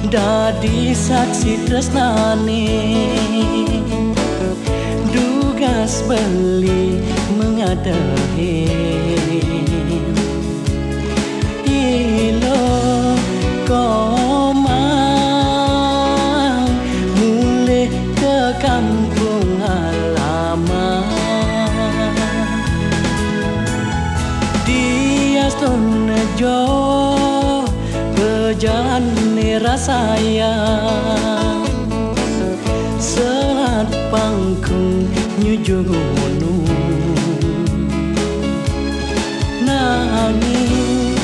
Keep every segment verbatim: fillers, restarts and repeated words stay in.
Dadi saksi tresnane, dugas beli mengadahe. Ilo Komang mulih ke kampung halaman. Dias Tonejo, bejane rasaya, selat pangkung nyujung gunung. Nanging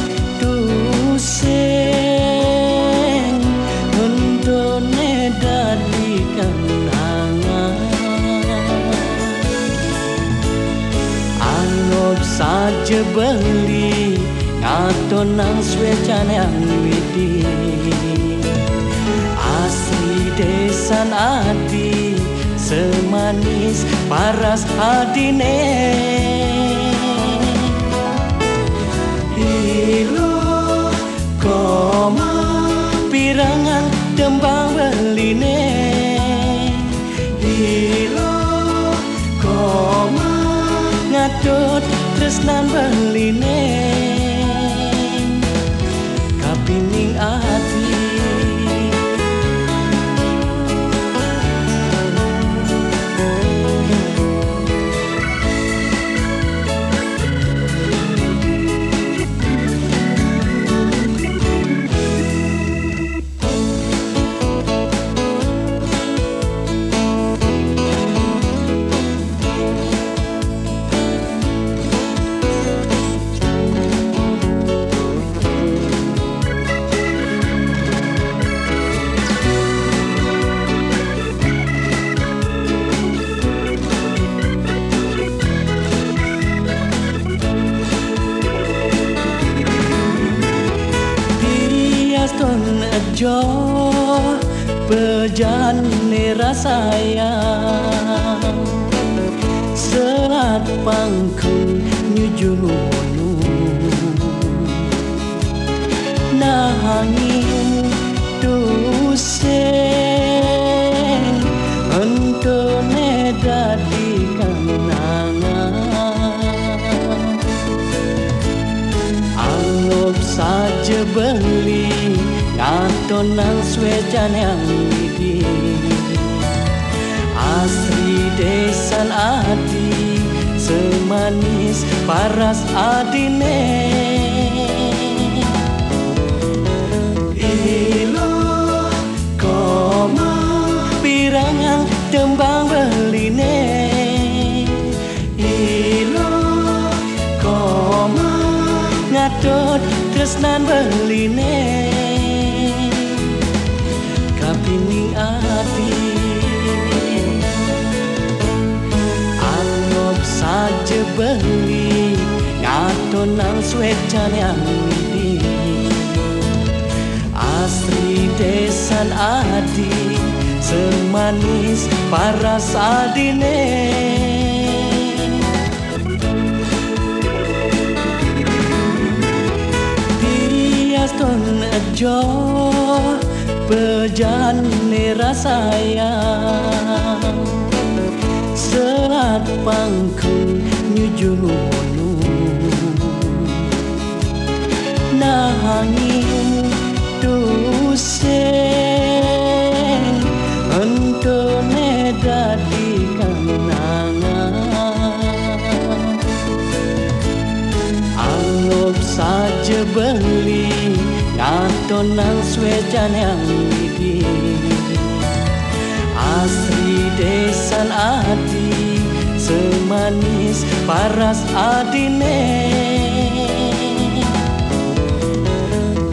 tusing entone dadi kenangan. Anggap saja beli ngatonang swecane anglidi. Asri desan ati, semanis paras adine. Ilo Komang pirangan tembang beline. Ilo Komang ngatut tresnan beline. Kapining ati. Dias Tonejo, bejane rasaya, selat pangkung nyujung gunung. Nanging tusing entone dadi kenangan. Anggap saja beli ngatonang swecane anglidi. Asri desan ati, semanis paras adine. Ilo Komang pirangan tembang beline. Ilo Komang ngatut tresnan beline. Kapining ati. Anggap saja beli ngatonang swecane anglidi. Asri desan ati, semanis paras adine. Dias Tonejo, bejane rasaya, selat pangkung nyujung gunung. Nanging tusing entone dadi kenangan. Anggap saja beli ngatonang swecane anglidi. Asri desan ati, semanis paras adine.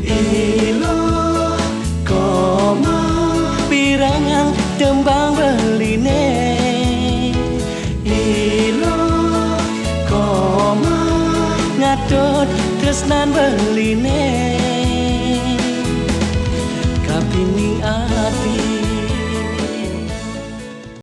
Ilo Komang pirangan tembang beline. Ilo Komang ngatut tresnan beline.